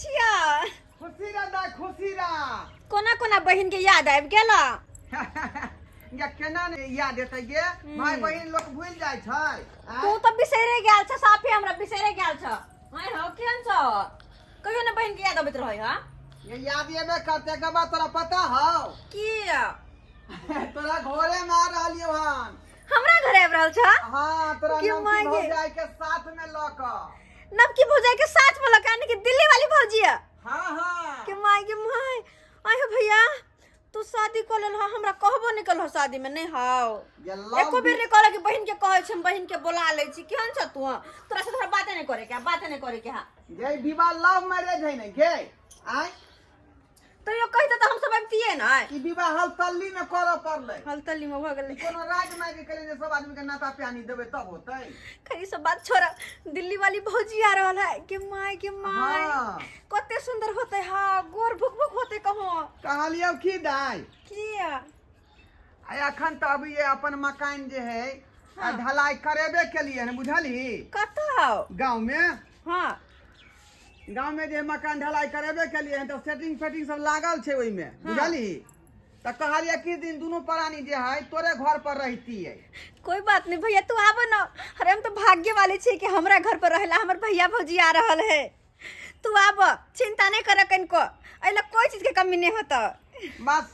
छियै? खुशी रह दाय, खुशी रह। कोना कोना बहिन के याद आबि गेल? या केना ने याद एतै गे, भाई बहिन लोक भूलि जाइ छै। आँय? तू तऽ बिसरे गेल छ, साफे हमरा बिसरे गेल छ। आँय हौ, केहन छ? कहियो ने बहिन के याद अबैत रहै हँ? ये याद एबे करते के बात तोरा पता हौ? की? तोरा घरे में आ रहलियो हन। हमरा घरे आबि रहल छ? हाँ, तोरा कि नमकी माय गे। भौजाई के साथ में लऽ कऽ। नवकी भौजाई के साथ में लऽ कऽ, यानी कि दिल्ली वाली भौजी है? हाँ हाँ। के माय गे my. आय हो भैया, तू शादी कऽ लेल हमरा कहबो नहीं कलहो शादी में नहीं हाउ। ये लव एको बेर नहीं कहलक कि बहिन के कहै छी, हम बहिन के बोला लै छी। केहन छ तू? तोरा से थोड़ा बाते नहीं करे के, बाते नहीं करे के। हाँ ये विवाह लव मैरिज है ने गे? आय तो यो कहिते तऽ हम सब अबितियै ने। ई विवाह हलतल्ली में करऽ पड़लै। हलतल्ली में भऽ गेलै। कोनो राज माय के कहलियै जे सब आदमी के नाता प्यानी देबै तब होतै। खैर ई सब बात छोड़, दिल्ली वाली भौजी आ रहल है। के my के my. हाँ। कते सुंदर होते। हाँ, गोर भुक भुक होते कहो। कहलियौ की दाइ? किया? आ एखन तऽ अभी ये अपन मकान जे है आ ढलाई करेबे केलियै हन, बुझलही? कतऽ? गाँव में। हाँ। गाँव में जे मकान ढलाई करेबे केलियै हन तऽ सेटिंग फेटिंग सब लागल छै ओहिमे। हाँ। बुझलही? तऽ कहलियै किछु दिन दुनू प्राणी जे है तोरे घर पर रहितियै। कोई बात नहीं भैया, तू आबो ना। अरे हम तो भाग्य वाले छे कि हमरा घर पर रहेला हमर भैया भौजी आ रहल है। तू आब, चिंता नहीं कर कनको, एला कोई चीज के कमी नहीं होता। बस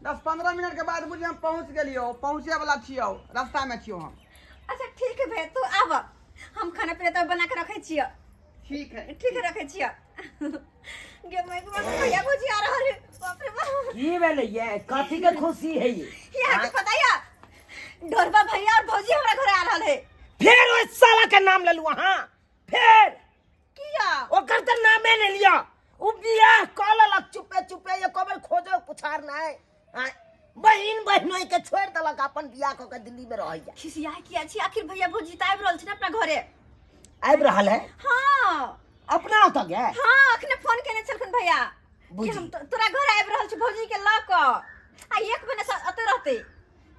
10-15 मिनट के बाद बुझ हम पहुंच गेलियो, पहुंचे वाला छियो, रास्ता में छियो हम। अच्छा ठीक है भैया, तू आब, हम खाना पीना तो बना के रखे छियो। ठीक है। ठीक है, रखे छियो। गे my के भैया भौजी आ रहल है। बाप रे बाप। की भेलै ये? कथी के खुशी है ये? यहाँ के पता या ढोरबा भैया और भौजी हमरा घर आ रहल है। फेर ओइ साला के नाम लेलु अहाँ? फेर किया? ओकर तऽ नामे नहि लिअ। ओ बियाह कऽ लेलक चुपे चुपे, एको बेर खोजो पुछार नहि। आँय, बहिन बहिनोई के छोड़ि देलक, अपन बियाह कऽ के दिल्ली में रहैया। खिसिया किया छी? आखिर भैया भौजी तऽ आबि रहल छै ने अपना घरे। आबि रहल है? हाँ। अपना ओतऽ गे? हाँ, अखने फोन केने छलखुन भैया कि बुझी। हम तोरा घर आबि रहल छी भौजी के लऽ कऽ, आ एक महीना से एतऽ रहतै।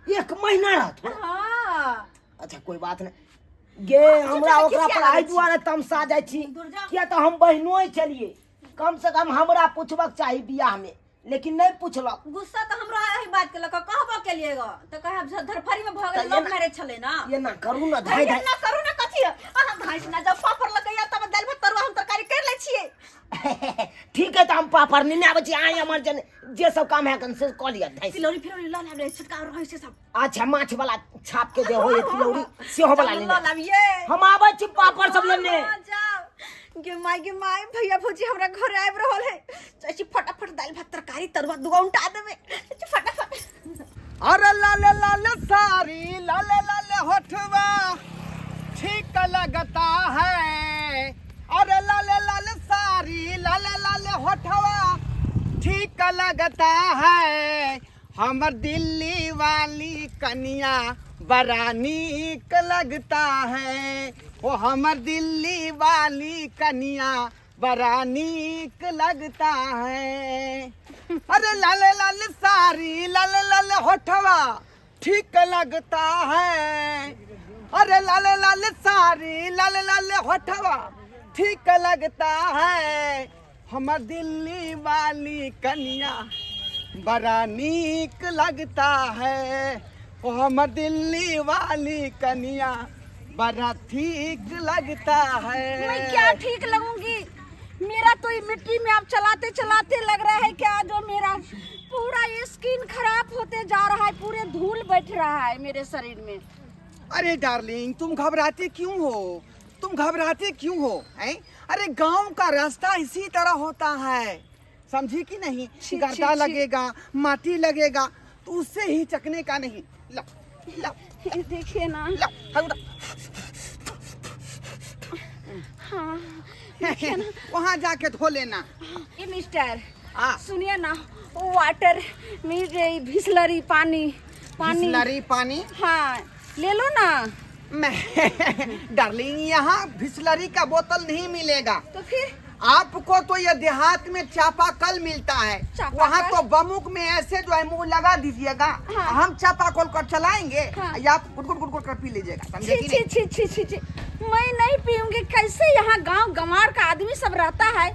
एक महीना रहत? हाँ। अच्छा कोई बात नहीं गे, हमरा चुपचाप ओकरा पर खिसिया एहि लगै छी। दुआरे तमसा जाइ छी दूर जाउ। किया तऽ हम बहिनोइ छलियै, कम से कम हमरा पुछबक चाही बियाह में, लेकिन नहीं पुछलक। गुस्सा तऽ हमरा एहि बात के लऽ कऽ कहबो केलियै गो तऽ कहब धरफड़ी में भऽ गेल, तऽ लव एना- मैरिज छलै ना। एना करू ना, धाइ धाइ एना करू ना कथी? अहाँ धाइ ना जाउ, पापड़ लऽ के आयब तब दालि भात तरुआ हम तरकारी करि लै छियै। ठीक है, तऽ हम पापड़ नेने आबै छी, अहाँ हमर जन जे सब काम है से कऽ लिअ। धाइ तिलौरी फिलौरी लऽ लाब रे, छोटका रहै छै सब। अच्छा, माछ वाला छाप के जे होय तिलौरी सेहो वाला चलू लेने लऽ लाबियै। हम आबै छी पापड़ सब लेने। हाँ, जाओ। गे माय गे माय, भैया भौजी हमरा घर आबि रहल है। चाची फटाफट दालि भात तरकारी तरुआ दुगो उल्टा देबै। चाची फटाफट। अरे लाल लाल साड़ी, लाल लाल होठवा ठीक लगता है। अरे लाल लाल साड़ी, लाल लाल होठवा ठीक लगता है। हमर दिल्ली वाली कनिया बड़ा नीक लगता है। ओ हमर दिल्ली वाली कनिया बड़ा नीक लगता है। अरे लाल लाल साड़ी, लाल लाल होठवा ठीक लगता है। अरे लाल लाल साड़ी, लाल लाल होठवा ठीक लगता है। हमर दिल्ली वाली कनिया बड़ा नीक लगता है। ओ हमर दिल्ली वाली कनिया बड़ा ठीक लगता है। मैं क्या ठीक लगूंगी? मेरा तो ये मिट्टी में आप चलाते चलाते लग रहा है क्या जो मेरा पूरा ये स्किन खराब होते जा रहा है, पूरे धूल बैठ रहा है मेरे शरीर में। अरे डार्लिंग, तुम घबराते क्यों हो? तुम घबराते क्यों हो हैं? अरे गांव का रास्ता इसी तरह होता है, समझी कि नहीं? छी, गर्दा छी, छी। लगेगा, माटी लगेगा, तो उससे ही चकने का नहीं। लो लो। ये देखिए ना। लो, हाँ, उठा। हाँ, देखिए ना। वहाँ जाके धो लेना। ये मिस्टर, हाँ। सुनिए ना, वो वाटर मेरे बिस्लरी पानी, पानी। बिस्लरी पानी? हाँ, ले लो ना। मैं डार्लिंग, यहाँ बिस्लरी का बोतल नहीं मिलेगा। तो फिर? आपको तो ये देहात में चापाकल मिलता है, चापाकल? वहाँ तो बमुक में ऐसे जो है मुंह लगा दीजिएगा। हाँ। हम चापाकल कर चलाएंगे। हाँ। या आप गुट गुट गुट गुट कर पी लीजिएगा, समझे छी कि छी नहीं? छी छी छी छी, मैं नहीं पीऊंगी। कैसे यहाँ गांव गंवार का आदमी सब रहता है,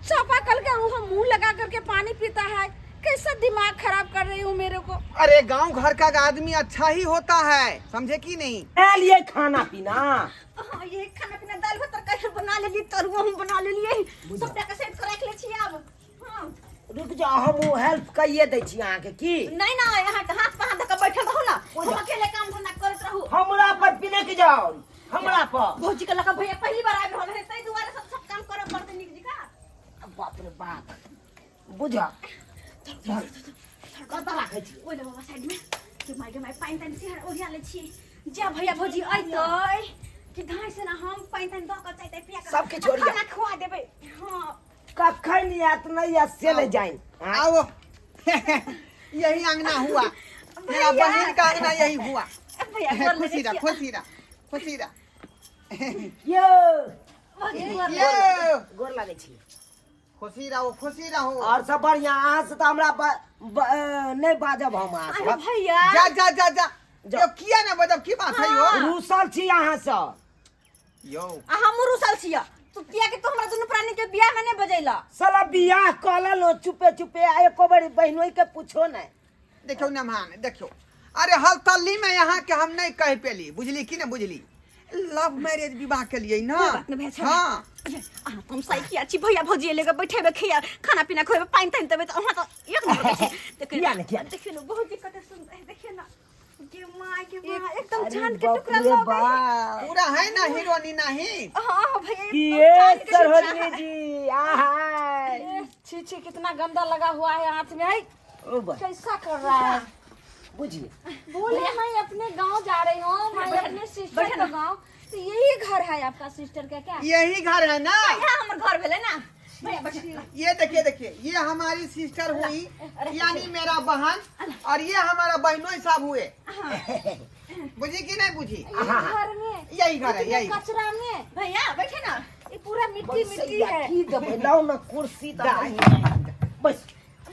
चापाकल के वो मुंह लगा करके पानी पीता है। कैसा दिमाग खराब कर रही हूँ मेरे को। अरे गांव घर का आदमी अच्छा ही होता है, समझे कि नहीं? ए लिए खाना पीना। हाँ, ये खाना पीना दाल भात तरकारी बना लेली, तरुआ हम बना लेलिए, सबटा के सेट कर रख ले छी आब। हाँ। रुक जाओ, हम ओ हेल्प कइए दै छी अहाँके की। नहीं ना, यहाँ हाथ पर हाथ धऽ के बैठल रहू ना, हम अकेले काम धंधा करैत रहू। हमरा पर पीने के जाओ, हमरा पर। भौजी के लका भैया पहली बार आबि रहल है, ताहि दुआरे सब सब काम करऽ पड़तै नीक जकाँ। बाप रे बाप, बुझा कतऽ राखै छी? ओहि बाबा साइड में के माय के माय पानि तानि से ओरिया लै छी। जा भैया भौजी अइतै कि धाइ से ना हम पानि तानि दऽ कऽ चाय ताय पिया कऽ सब किछु ओरिया। खाना खुआ देबै। हाँ। कखन आयत नहि आयत से नहि जानि। आओ यही अंगना हुआ मेरा, बहन का अंगना यही हुआ। भैया गोर खुशी लगै रह, छी। खुशी रह, खुशी रह। यो भौजी गोर यो गोर लागै छी। खुशी रहो, खुशी रहो। और सब बढ़िया? अहाँ से तऽ हमरा नहि बाजब हम अहाँ अरे भैया जा जा जा जा। जा। यो किया ना बजब, की बात है यो? रूसल छी अहाँ से। यो आ हमहूँ रुसल छियै तू किया कि तू हमरा दुनू प्राणी के बियाह में नहीं बजैला। साला बियाह कऽ लेलहुँ चुपे चुपे, आ एको बेर बहिनोई के पूछो नहि। देखियो नमहान, देखियो, अरे हलतल्ली में यहाँ के हम नहीं कह पेली, बुझली कि ना बुझली? लव मैरिज विवाह के लिए ना। कोई बात नहीं भैया, छोड़ो। हाँ। अहाँ तो हम सही किया छी भैया भौजी लेके बैठेबे, खिया खाना पीना खुएबे, पानि तानि देबै तऽ अहाँ तऽ एक नंबर के छी। देखियौ किया ने, किया ने। देखियौ ने बहुत कते सुंदर है, देखियौ ना गे माय के माय, एकदम अरे चांद के बाप टुकड़ा रे लग गई। बाप। पूरा है ना हीरोनी नहीं। हाँ भैया कि एकदम ये चांद के टुकड़ा सरोजनी है। जी आहा। ए, छी छी कितना गंदा लगा हुआ है हाथ में है, ओ बा कैसा कर रहा है? बुझिए। बोले मैं अपने गांव जा रही हूँ, मैं अपने सिस्टर के गांव, तो यही घर है आपका सिस्टर का क्या? यही घर है ना। यहाँ हमर घर भेलै ना भैया, बैठ। ये देखिए देखिए, ये हमारी सिस्टर हुई यानी मेरा बहन, और ये हमारा बहनोई साहब हुए। बुझी कि नहीं बुझी? यही घर में, यही घर है, इतने यही। कचरा में भैया बैठे ना, ये पूरा मिट्टी मिट्टी है। की देबै, लाउ ना कुर्सी तऽ। बस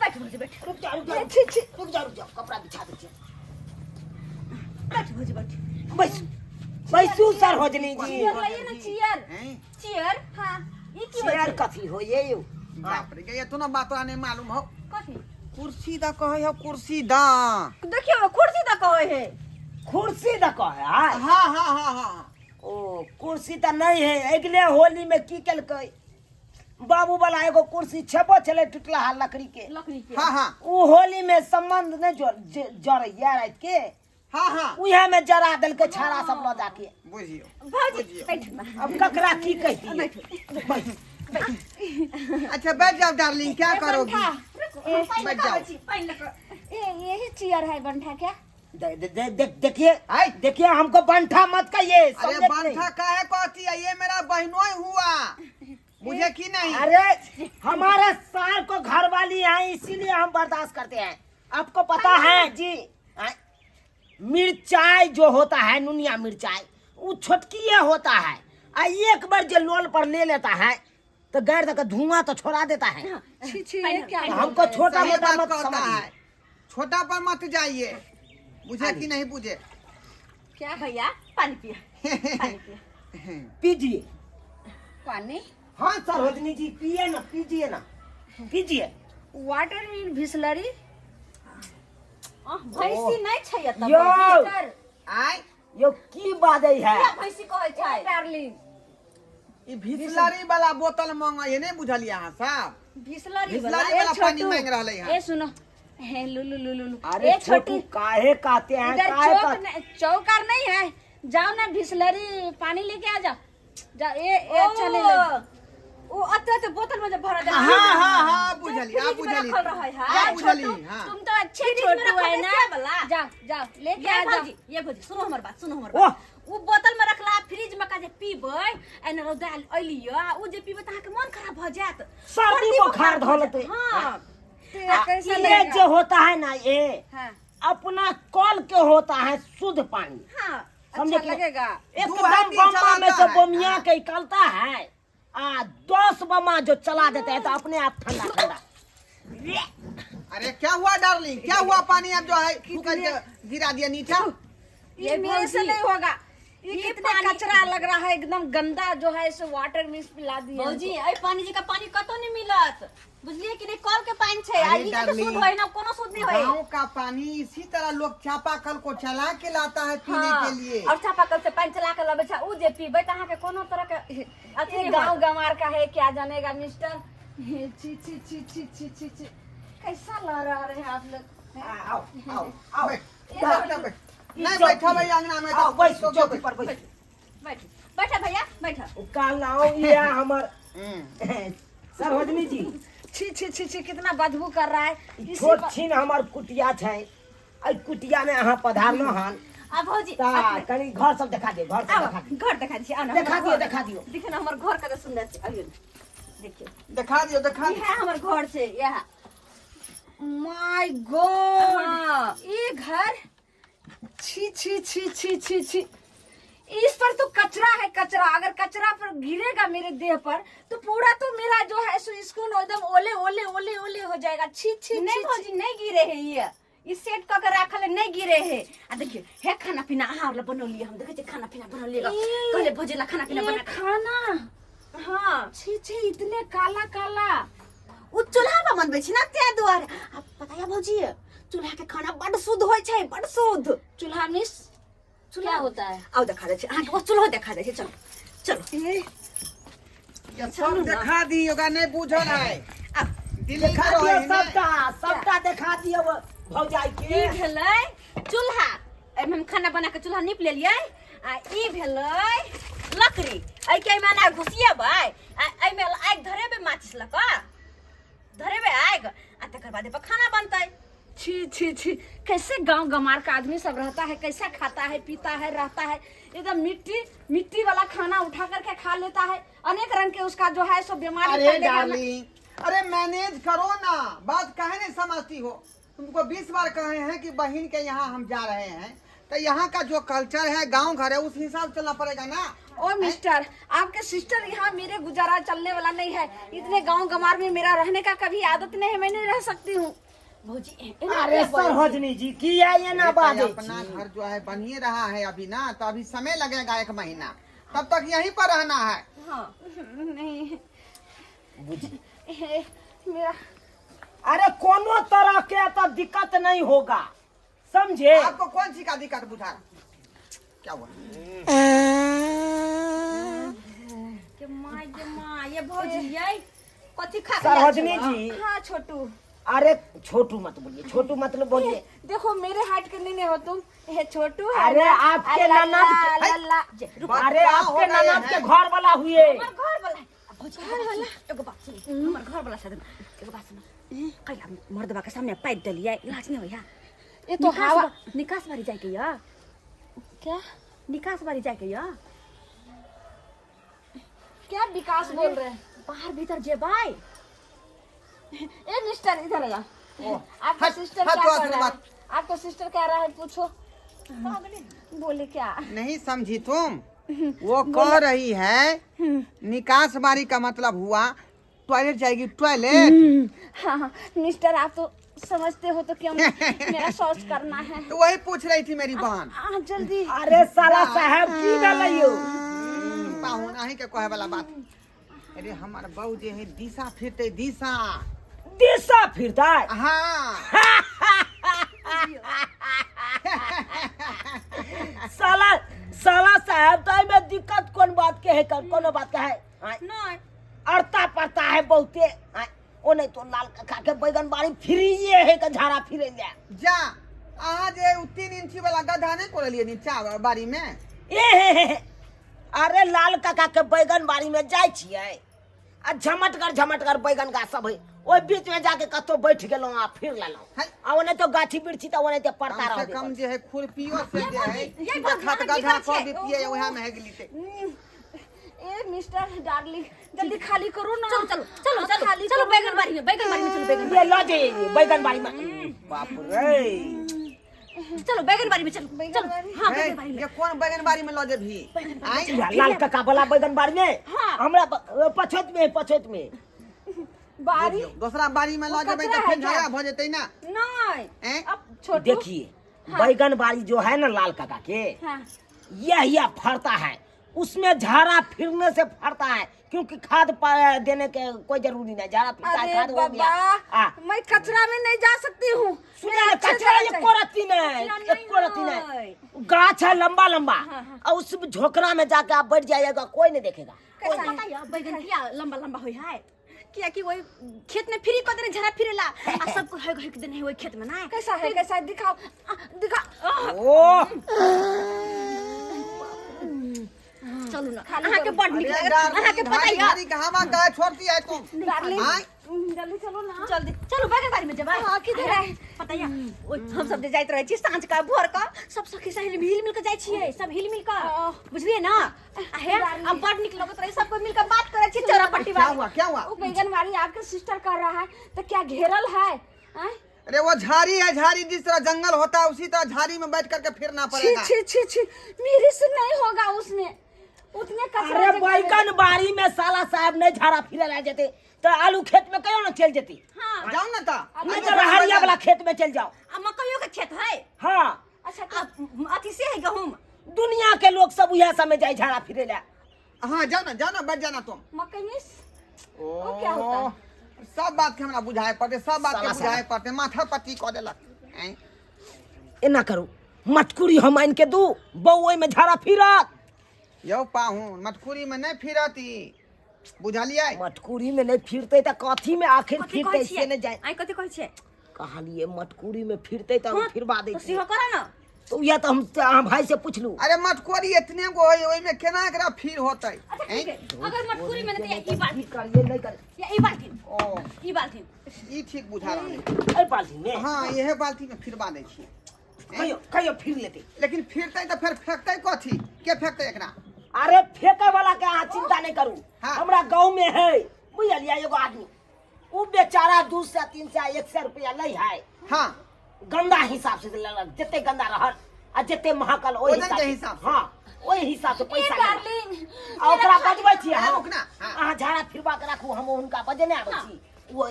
बैठ भौजी बैठ। रुक जा, रुक जा, छी छी रुक जा, रुक जा, कपड़ा बिछा दै छी। बैठ भौजी बैठ। बैस बैसू सरोजनी जी। चेयर लाइए ना, चेयर। हैं? चेयर। हाँ ये की होइ चेयर छै? कथी होइए यौ? बाप रे, ये तो ना बात नहीं मालूम हो। कथी? कुर्सी दा कहे हो, कुर्सी दा। देखियो कुर्सी तऽ कहै है। कुर्सी तऽ कहै है। हाँ हाँ हाँ हाँ। ओ कुर्सी तऽ नहि है। अगले होली में की केलकै बाबू वाला, एगो कुर्सी छेबो छलै टुटलाहा लकड़ी के। लकड़ी के। हाँ हाँ। ओ होली में संबंध नहि जरैया राति के। हाँ हाँ। उहे में जरा देलकै छाड़ा सब लऽ जाके। बुझियो। भौजी बैठ ना। अब ककरा की कहितियै? बैठ। अच्छा बैठ जाओ डार्लिंग, क्या करोगी? ए, बैठ जाओ। पानि लऽ कऽ। ए यही चेयर है बंठा क्या? दे, दे, दे, दे, देखिए आई। देखिए, हमको बंठा मत कहिए। अरे समझे कि नहीं? बंठा काहे कहती है, ये मेरा बहनोई हुआ, मुझे की नहीं? अरे हमारे साल को घर वाली है, इसीलिए हम बर्दाश्त करते हैं। आपको पता है जी, हाँ? मिर्चाई जो होता है, नुनिया मिर्चाई, वो छोटकिए होता है, आ एक बार जो लोल पर ले लेता है तो गैर तक धुआं तो छोड़ा देता है। छी छी ये क्या? तो हमको छोटा सही मोटा बात मत कहता समझिए। है, छोटा पर मत जाइए, बुझे कि नहीं बुझे? क्या भैया पानी पिया, पानी पिया। पीजिए। पानी। हाँ सरोजनी जी, पिए ना, पीजिए ना, पीजिए। Water in Bisleri. भैंसी नहीं छै एतऽ। यौ। भैंसी। आय। यो की बाजै है? किया भैंसी कहै छै डार्लिंग? ई बिसलरी वाला बोतल मांगे है, नहीं बुझलिए अहाँ साहब? बिसलरी वाला। बिसलरी ए वाला पानी छोटू, मांग रहले हैं। ए सुनो हे लुलु लुलु लुलु। अरे ए छोटू काहे कहते हैं, इधर काहे चौक कहते? चौकार नहीं है, जाओ ना बिसलरी पानी लेके आ जाओ, जाओ। ए ए अच्छा नहीं लगे ओ अते अते बोतल में जब भरा हाँ हाँ हाँ, बुझली, फ्रिज आप में बुझली, रखल रहै है। आप बुझली। छोटू, हाँ तुम तो अच्छे फ्रिज में छोटू रखल है है ना से वाला। जाओ जाओ लेके ये आ जाओ। भौजी, ये भौजी, सुनो हमर बात, सुनो हमर ओह। बात। उ बोतल में रखला फ्रिज में का जे पीबै, एना रौदा अइलियो, आ उ जे पीबै त अहाँके मन खराब भऽ जायत। सर्दी बुखार धऽ लेतै। हाँ। तो ये कैसा ये लगेगा? जो होता है ना, ये हाँ अपना कल के होता है शुद्ध पानी। हाँ। समझे अच्छा कि नहीं? लगेगा। दू एकदम हाथी बम्मा में चलाता से है। बमिया हाँ। के निकलता है, आ 10 बमा जो चला देते हैं तो अपने आप ठंडा ठंडा। अरे क्या हुआ डार्लिंग, क्या हुआ? पानी अब जो है फूक के गिरा दिया नीचा। ये मेरे से नहीं होगा। ये ये कितना पानी- कचरा लग रहा है, एकदम गंदा जो है सो वाटर मिक्स पिला दिए। भौजी, एहि पानी जी का पानी कतौ नहीं मिलत, बुझलिए कि नहीं? कल के पानी छै आ अरे ई के डार्लिंग, शुद्ध होय ना, कोनो शुद्ध नहीं होय। गांव का पानी इसी तरह लोग चापाकल को चला के लाता है पीने हाँ, के लिए। और चापाकल से पानी चला के लबै छै, उ जे पीबै त अहाँके कोनो तरह के अथी ये नहीं गांव होत। गंवार का है, क्या जानेगा मिस्टर। हे, छी छी छी छी छी छी छी, कैसा लग रहा है आप लोग? आओ आओ आओ। बैठ, बैठ, बैठ। नहीं चौकी। बैठा भाई अंगना में। आओ, तो बैसू, तो चौकी पर बैसू। बैठ बैठ भैया, बैठ। कहलहुँ इएह हमर हम्म। सरोजनी जी। छी छी छी छी, कितना बदबू कर रहा है। इसी छोट पर- छिन हमर कुटिया छै, एहि कुटिया मे अहाँ पधारलहुँ हन। आ भौजी, तऽ कनि घर सब देखा दियौ, घर सब आउ, देखा दियौ। घर देखा दै छी, आउ ने। देखा हमर दियौ, घर। देखा दियौ। देखियौ ने हमर घर कते सुंदर छै, आबियौ ने, देखियौ। देखा दियो, देखा दियो। इएह हमर घर छै, इएह। My God, हाँ। ये घर, छी छी छी छी छी छी, इस पर तो कचरा है कचरा। अगर कचरा पर गिरेगा मेरे देह पर तो पूरा तो मेरा जो है सो स्किन एकदम ओले ओले ओले ओले हो जाएगा। छी छी नहीं छी। भौजी, नहीं गिरे है, ये ई सेट कऽ के राखल है, नहीं गिरे है। आ देखियौ हे, खाना पीना अहाँ लए बनौलियै हम, देखै छियै खाना पीना बनौलियै। ई, कहलियै भौजी लए खाना पीना ये बना के। खाना? हाँ। छी छी, इतने काला काला। ओ चूल्हा पर बनबै छी ना, ताहि दुआरे। आ पता है भौजी, चूल्हा के खाना बड शुद्ध होइ छै, बड शुद्ध। चूल्हा मिस चूल्हा क्या होता है? आउ देखा दै छी अहाँके, ओ चूल्हो देखा दै छी, चलो चलो। ए, ये सब देखा दी, ओकरा नहीं बूझल है। आउ। दिल्ली देखा के दियौ। रहे ने। सबटा सबटा देखा दियौ भौजाई ई के। भेलै चूल्हा, एहिमे हम खाना बना के चूल्हा नीप लेलियै। आ ई भेलै लकड़ी, एहिके एहिमे एना घुसिएबै आ एहिमे आगि धरेबै, माचिस लऽ कऽ धरेबै आगि, आ तकर बाद एहिपर खाना बनतै। छी छी छी, कैसे गांव गमार का आदमी सब रहता है, कैसा खाता है, पीता है, रहता है। एकदम मिट्टी मिट्टी वाला खाना उठा करके खा लेता है, अनेक रंग के उसका जो है सो बीमारी अरे फैलेगा ना। डार्लिंग, अरे मैनेज करो ना, बात काहे नहीं समझती हो? तुमको 20 बार कहे हैं कि बहन के यहाँ हम जा रहे हैं, तो यहाँ का जो कल्चर है, गांव घर है, उस हिसाब से चलना पड़ेगा ना। ओ मिस्टर, आपके सिस्टर यहाँ मेरे गुजारा चलने वाला नहीं है। इतने गांव गमार में मेरा रहने का कभी आदत नहीं है, मैं नहीं रह सकती हूँ। भौजी, एना अरे किया बजै छी? सरोजनी जी, किया एना अरे बाजै अपना छी? घर जो है बनिए रहा है अभी ना, तो अभी समय लगेगा 1 महीना, तब तक यहीं पर रहना है। हाँ। नहीं। बुझी। ए, मेरा अरे कोनो तरह के तो दिक्कत नहीं होगा, समझे? आपको कौन सी का दिक्कत बुझा रहा? क्या हुआ? के माय के माय, ये भौजी ये कथी खा के आयल सरोजनी छलौ? जी। हाँ छोटू। अरे छोटू मत बोलिए, छोटू मतलब बोलिए। देखो मेरे हाइट के नहीं हो तुम, ये छोटू है अरे ना? आपके अल्लाह, ननद के- अल्लाह। बात अरे क्या आपके हो गए ननद के हैं? घर वाला हुए। हमर घर वाला है। आ भौजी, एगो बात सुनू, एगो बात सुनू, हमर घर वाला छथिन। एगो बात सुनू, कैला मर्दबा के सामने पाइप देलियै, लाज नहि होइया? ये तो निकास हवा निकास बारी जाइके या। क्या? निकास बारी जाइके या। क्या विकास बोल रहे हैं? बाहर भीतर जेबै। ए मिस्टर, इधर आ जाओ। ओ, आपका हट, सिस्टर हट क्या थोड़ा कर सा रहा है? बात। आपका सिस्टर कह रहा है, पूछो बोले क्या? नहीं समझी तुम? वो कह रही है निकास बारी का मतलब हुआ टॉयलेट जाएगी, टॉयलेट। हाँ हाँ मिस्टर, आप तो समझते हो, तो क्यों मेरा शौच करना है? तो वही पूछ रही थी मेरी बहन। आ, जल्दी। अरे साला साहब, की भेलै यौ? पाहुन अहीं के कहे वाला बात। अरे हमर बहू जे है दिशा फिरते, दिशा। दिशा फिरतै? हाँ। साला साला साहब, तो एहिमे दिक्कत कोन बात के है? कोनो बात के है? आँय, नहि। अड़ता पड़ता है बहुते। आँय, ओ नहीं तो लाल काका के बैगन बाड़ी फ्रीये है के झाड़ा फिरे ले। जा अहाँ जे उ 3 इंची वाला गड्ढा नहीं कोरलिए नीचा बाड़ी में? ए हे हे हे। अरे लाल काका के बैगन बाड़ी में जाइ छियै आ झमटगर झमटगर बैगन गाछ सब है, ओहि बीच में जाके कतौ बैठ गेलहुँ आ फिर लेलहुँ। है। आ ओने तो गाछी बिरछी तऽ ओने तो पड़ता कम से रहबे कम करतै। जे है खुरपियो से जे है ये भौजी, देखत अहाँ की गड्ढा करै कऽ छियै? दितियै, उएह में हेग लीते। ए मिस्टर डार्लिंग, जल्दी खाली करो ना। चलो चलो चलो। आप चलो खाली चलो करो बैगन ना। बाड़ी में, बैगन बाड़ी में चलो, बैगन। ये लऽ जाइए बैगन बाड़ी में, बाप रे। चलो बैगन बाड़ी में चलो। बैगन चलो बाड़ी? हाँ, हे, बैगन बाड़ी में। ये कोन बैगन बाड़ी में लऽ जेबही? आँय? लाल काका वाला बैगन बाड़ी में। हाँ। हमरा पछोत में, पछोत में। बारी दोसरा बाड़ी में लऽ वो जेबै कचरा तऽ है फेर क्या? झगड़ा भऽ जेतै ना। नहीं। हैं? अब छोटू देखिए, बैगन बाड़ी जो है ना लाल काका के, हाँ। यह फरता है, उसमें झाड़ा फिरने से फरता है, क्योंकि खाद देने के कोई जरूरी नहीं, झाड़ा फिरता है, अरे खाद हो गया। बाबा आ, मैं कचरा में नहीं जा सकती हूँ। सुनिए ना, कचरा एको रत्ती नहीं, कचरा नहीं एको रत्ती है। नहीं। गाछ है लंबा लंबा, और उस झोकरा में जाके आप बैठ जाइएगा, कोई नहीं देखेगा। कैसा है? पता है बैगन किया लंबा लंबा होई है? किया कि वही खेत में फ्री कर देने झरा फिरेला आ सबको है है के देने वही खेत में ना। कैसा है, कैसा है? दिखाओ, दिखाओ। ओ चलू ना, अहाँ के बड़ नीक अरे लागत, अहाँ के डार्लिंग, पता भारी है। भारी कहाँ गाय छोड़ती है तुम? Darling I? जल्दी चलो ना। जल्दी चलू, बैगन बाड़ी में जेबै। हाँ, किधर है? पता है ओइ हम सब जे जाइत रहै छी साँझ का भोर का, सब सखी सहेली हिल मिल के जाइ छियै, सब हिल मिल के, बुझलियै ना? आ हे आ बड़ नीक लगैत रहै, सब कोइ मिल के बात करै छी चौरा पट्टी क्या वाली। हुआ, क्या हुआ? वो बैंगनवाड़ी आपके सिस्टर कर रहा है तो क्या घेरल है? आय? अरे वो झाड़ी है, झाड़ी, जिस तरह जंगल होता है उसी तरह झाड़ी में बैठ करके फिरना छी पड़ेगा। छी छी छी, मेरे से नहीं होगा उसमें उतने कचरा अरे जे बैगन बाड़ी में साला साहब नहीं झाड़ा फिरे ला जेते तो आलू खेत में कहियो ना चल जेती। हाँ। जाओ ना ता, नहीं तो रहरिया वाला खेत में चल जाओ। आ मकइयो के खेत है। हाँ। अच्छा आ, अथी से है गहूम। दुनिया के लोग सब वह समय जाए झाड़ा फिरे ला। हाँ जाओ ना, जाओ ना, बैठ जाना तुम। मकई मिस ओ, वो क्या होता है? सब बात के हमरा बुझाए पड़ते, सब बात के साला बुझाए साला। पड़ते, माथा पट्टी कऽ देलक। ऐं? एना करू, मटकुरी हम आनि के दू, बौ ओहिमे झाड़ा फिरत। यौ पाहुन, मटकुरी में नहीं फिरती, बुझलियै? मटकुरी में नहीं फिरते तऽ कथी में आखिर कथी कहै फिरते से छियै? नहीं जाए। आइ कथी कहै छियै? कहलिए मटकुरी में फिरते तऽ हम हाँ, फिरवा दै तो छियै। सेहो करऽ ना। तो उएह तऽ हम अहाँ भाई से पुछलू। अरे मटकोरी एतने गो है, ओहिमे केना एकरा फिर होतै? अच्छा ऐं? ठीक है, अगर मटकुरी में नहीं तो या ई बाल्टी, करिए नहीं कर या ई बाल्टी, ओ ई बाल्टी। ई ठीक बुझा रहल है। एहि बाल्टी में? हाँ, इहे बाल्टी में फिरवा दै छियै। कहियो कहियो फिर लेते। लेकिन फिरतै तऽ फेर फेंकतै कथी? के फेंकतै एकरा? अरे फेंके वाला के अहाँ चिंता नहीं करू। हाँ। हमरा गाँव में है बुझलियै एगो आदमी, उ बेचारा 200 300 100 रुपया लै है। हाँ। गंदा हिसाब से लेलक, जते गंदा रहल आ जते महकल ओहि वजन के हिसाब से। हाँ, ओहि हिसाब से पैसा ए लेलक। डार्लिंग, आ ओकरा बजबै छी हाँ, हम। रुक ना, हाँ। अहाँ झाड़ा फिरवा के राखू, हम हुनका बजेने आबै छी। ओ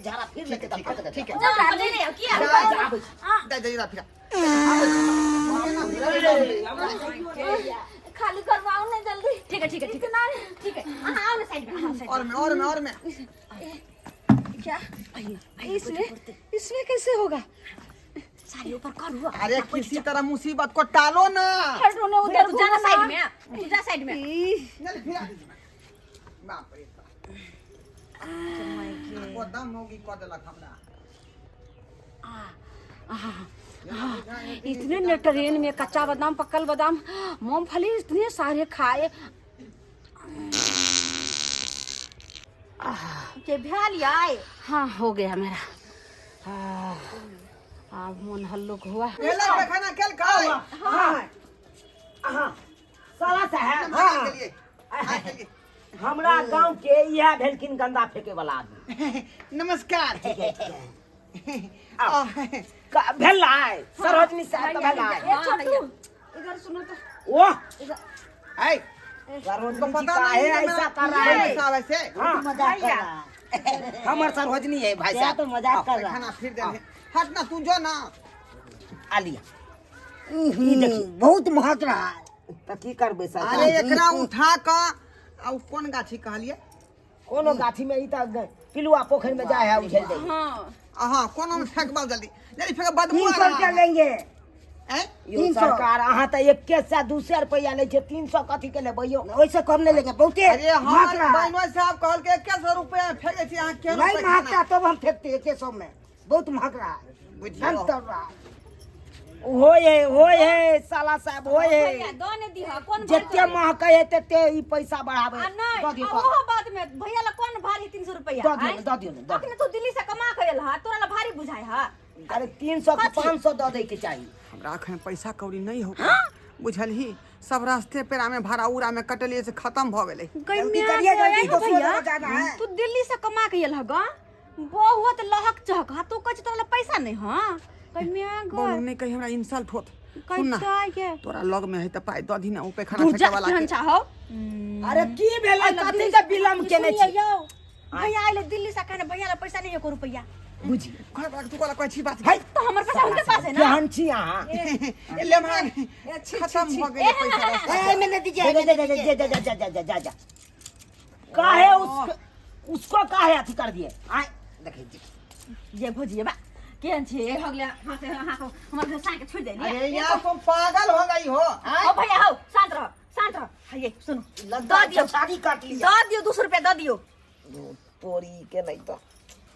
झाड़ा फिर लेते तऽ ठीक है, फेंक देतै। ठीक है। जाउ ना, बजेने आउ, किया? जा, आबै छी। जा, जा, जा, फिरा। खाली करवाओ ना जल्दी। ठीक है, ठीक है, ठीक है। इतना ठीक है, अहाँ आउ ना साइड में, अहाँ साइड में। और में, और में, और में। क्या इसमें, इसमें कैसे होगा? साड़ी ऊपर करू। अरे किसी तरह मुसीबत को टालो ना। हटो ना उधर, तू जा ना घूमो साइड ना। में, तू जा साइड में। ई, चल फिरा दीजिए। बाप रे बाप। को दम होगी कऽ देलक हमरा। इतने ने ट्रेन में कच्चा बादाम, पक्कल बादाम, मूंगफली इतने सारे खाए। के भेल यै? हाँ हो गया मेरा। हाँ, अब मन हल्लुक हुआ। केलक पैखाना केलकै? हाँ हाँ साला साहब। हाँ, के लिए। हाँ, के लिए। हमरा गांव के इएह भेलखिन गंदा फेंके वाला आदमी। नमस्कार। आओ। भेलै सरोजनी साहब तऽ भेलै। ए छोटू, इधर सुनो तो। ओह ऐ, सरोजनी तुमको जी पता काहे नहीं है ऐसा कर रहा है? साहब ऐसे हाँ, मजाक कर रहा है। हमर सरोजनी है भाई क्या साहब। तो मजाक कर रहा है। पैखाना फिर दे, हट ना तू, जो ना। आ लिया, ई देखी। बहुत महक रहा है। तऽ की करबै सर? अरे एकरा उठा कऽ आ उ कोन गाछी कहलियै? कोनो गाछी में ई तऽ पिलुआ पोखरि में जाय है उझेल दे। हाँ। हाँ, कोनो में फेंकबाउ, जल्दी जल्दी फेंक, बदबू तीन आ सौ रहा रुपया है। लेंगे। ऐं? यौ 300। सरकार, अहाँ तऽ 1 सए 200 रुपया लै छै, 300 कथी के लेबै यौ? वैसे कम नहीं लेंगे, बहुते अरे महक हमर रहा है। बहनोई साहब कहलकै 100 रुपया फेंकै छी, अहाँ केहन नहीं पैखाना? महकता तब हम फेंकते 100 में, बहुत महक रहा है। बुझियौ। गंध तर रहा है। होय है, होय है साला साहब, होय है। भैया दऽ ने दिह, कोन भारी जते तोरे? महकै है तते ई पैसा बढ़ाबै। आ नहि, दऽ दियौ। आ ओहो बात में भैया ला कोन भारी 300 रुपया? दऽ दियौ आँय? ने, दऽ दियौ ने, दऽ अखने तू दिल्ली से कमा के एल हा, तोरा ला भारी बुझाय हा? अरे 300 के 500 दऽ दै के चाही। हमरा अखन पैसा कौड़ी नहीं हो, बुझलही? सब रास्ते पेरा में भाड़ा उड़ा में कटलिए से खत्म भऽ गेलै। जल्दी करिए, जल्दी, दूसरों भैया जगह जाना है। तू दिल्ली से कमा के एल हा गा, बहुत लहक चहक हा, तू कहै छी तोरा ला पैसा नहीं? हाँ कहिया बोलू नहीं, कहीं हमरा इंसल्ट होत। सुन ना, कहिया तोरा लग में है तऽ पाइ दऽ दी ना ओ पैखाना तू फेंके जा वाला केहन के। चाहो। अरे की भेलै, कथी के विलम्ब केने छी? यौ भैया आइले दिल्ली से, कहने भैया ला पैसा नहीं एको रुपया। बुझी घर वाला के तू कहला कहै छी बात है तो हमर पैसा हुनके पास है ना केहन छी अहाँ ए, लेमहा खत्म भऽ गेलै पैसा ए मैंने दीजिए जा जा जा जा जा जा जा जा जा जा काहे उसको उसको काहे अथी कर दिए आय देखै छी ये भौजी बा केहन छी हो गेलै हाथ हाथ हमर घर साँके छोड़ि देलियै अरे यार तुम पागल हो गई हो ओ भैया हो शांत रहो शांत रहो हे सुनो लद्दा दऽ दियौ छाड़ी काट लिया दऽ दियौ 200 रुपया दऽ दियौ तोरी के नहीं तो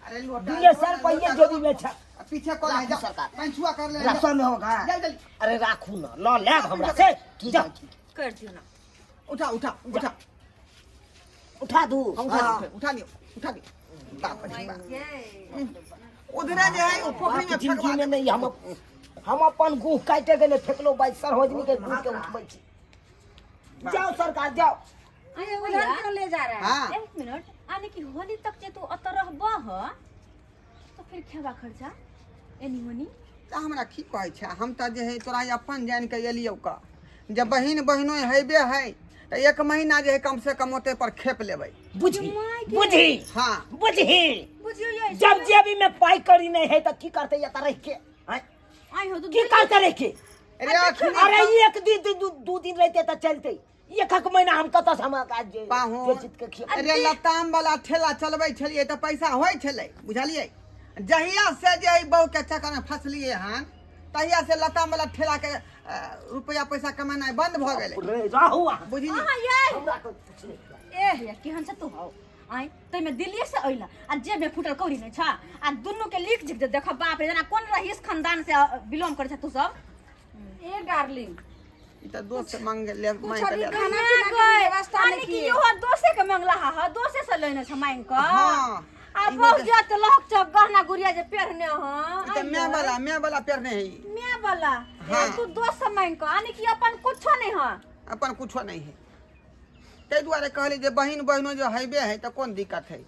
अरे लोटा दिए सर पहिए जेबी में छ पीछे कर राखू जा सरकार। पंचुआ कर ले रसो में होगा जल्दी जल्दी अरे राखू ना ल लेब हमरा से ठीक जा है ठीक है। कर दियौ ना उठा उठा उठा उठा दू हाँ, उठा लियो उठा लियो उठा लियो बाप रे बाप उधरे जे है वो पोखरी में जिंदगी फेंकवा में नहीं हम अपन गुह काटे गेले फेकलो बाई सरहोजनी के गुह के उठबै छी जाओ सरकार जाओ अरे उधर क्यों ले जा रहा है हाँ एक मिनट आने की होली तक जे तू अत रहबह तो फिर खेबा खर्चा एनी ओनी तऽ हमरा की कहै छै हम तऽ जे है तोरा अपन जानि कऽ एलियौ का जब बहिन बहिनो हेबे है तऽ एक महीना जे है कम से कम ओते पर खेप लेबै बुझी बुझी हाँ बुझी बुझियो ये जब जेबी में पाई करी नहीं है तो की करते ये रह के हैं? आई हो तो की करते रह के अरे अखनी अरे एक दिन दू दिन रहते तो चलते एक एक महीना हम कतऽ से हम आज जे पाहुन जो चीज के खिया अरे लताम वाला ठेला चलबै छलियै तऽ पैसा होइ छलै बुझलियै जहिया से जे एहि बहू के चक्कर में फसलियै हन तहिया से लताम वाला ठेला के रुपया पैसा कमेनाइ बंद भऽ गेलै रे रहू अहाँ बुझलियै अहाँ ये हमरा तो कुछ नहीं किया। ए भैया केहन छ तू हौ आइ तैमे दिल्लीए से अइला आ जेबमे फुटल कौड़ी नहि छ आ दुनू के लीक झिक देख बाप रे जेना कोन रहीस खानदान से बिलोंग करै छ तू सब ए डार्लिंग ई तऽ दोस्त से मांग ले कुछ मांगि कऽ अभी ले खाना पीना के भी व्यवस्था यानी नहीं कि किए इहो दोसे के मंगला हा दोसे से लेने छ मांग क हाँ। आ इहो बहुत जे- जात लहक छ गहना गुड़िया जे पेरने ह ई तऽ माय वाला माय वाला पेरने है ई। मैं वाला हाँ। तू दोस्त से मांग क यानी कि अपन कुछो नहीं ह अपन कुछो नहीं है ताहि दुआरे कहली जे बहिन बहिनो जो हेबे है तऽ कोन दिक्कत है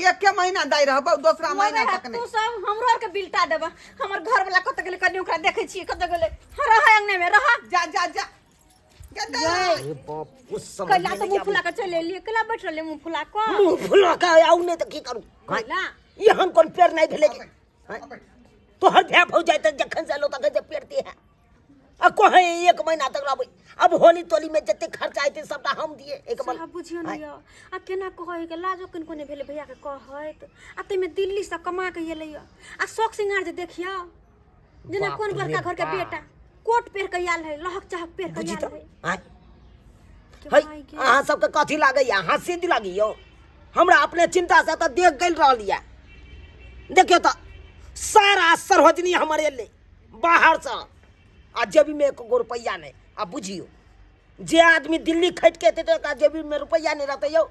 एके महीना दाइ रहबौ दोसरा महीना तक तू नहीं सब हमरो आर के बिलटा देबा हमर घर वाला कत गेलै कनी ओकरा देखै छियै कत गेलै हाँ, रह अंगने में रह जा जा जा जा जा। अरे बाप कुछ समझ कैला में तो नहीं मुंह आबै। फुला के चलि एलियै कैला बैठ रहलै मुंह फुला कऽ मुंह फुला के आउ नहीं तऽ की करू हैं? कैला एहन कोन पेड़ नहीं भेलै कि हैं? तोहर भाय भौजाइ तऽ जखन से एलो तखन से पेड़ते है आ कहे एक महीना तक रहबै अब होली तोली में जते खर्चा हेतै सबटा हम दिए एक साहब बुझियौ ने यौ आ केना कहै के लाजो किनको नहि भेलै भैयाके कहैत आ ताहिमे दिल्लीसँ कमा के एलै यऽ आ शौक सिंगार जे देखियौ जेना बाप कोन रे बड़का घरके बाप। बेटा कोट पहिर के आयल है लहक चाहक पहिर के बुझी आयल तऽ है आँय के है माय गे। अहाँ सबके कथी लागैया हँसी लागैया यौ हमरा अपने चिंता से तऽ देख गेल रहल यऽ देखियौ तऽ सारा सरोजनी हमर एलै बाहरसँ आ जेबीमे एको गो रुपैआ नहि आ बुझियौ जे आदमी दिल्ली खटि के एतै तऽ ओकरा जेबीमे रुपैआ नहि रहतै यौ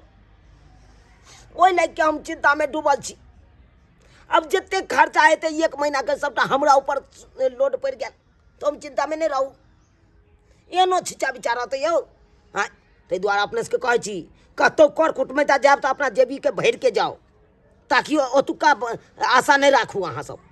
ओहि लागि के हम चिन्तामे डूबल छी अब जतेक खर्चा हेतै एक महीनाके सभटा हमरा ऊपर लोड पड़ि गेल तऽ हम चिन्तामे नहि रहू एहनो छिचा बिचा रहतै यौ आँय ताहि दुआरे अपने सबके कहै छी कतहु कर कुटमैता जायब तऽ अपना जेबीके भरिके जाउ ताकि ओतुका आशा नहि राखू अहाँ सब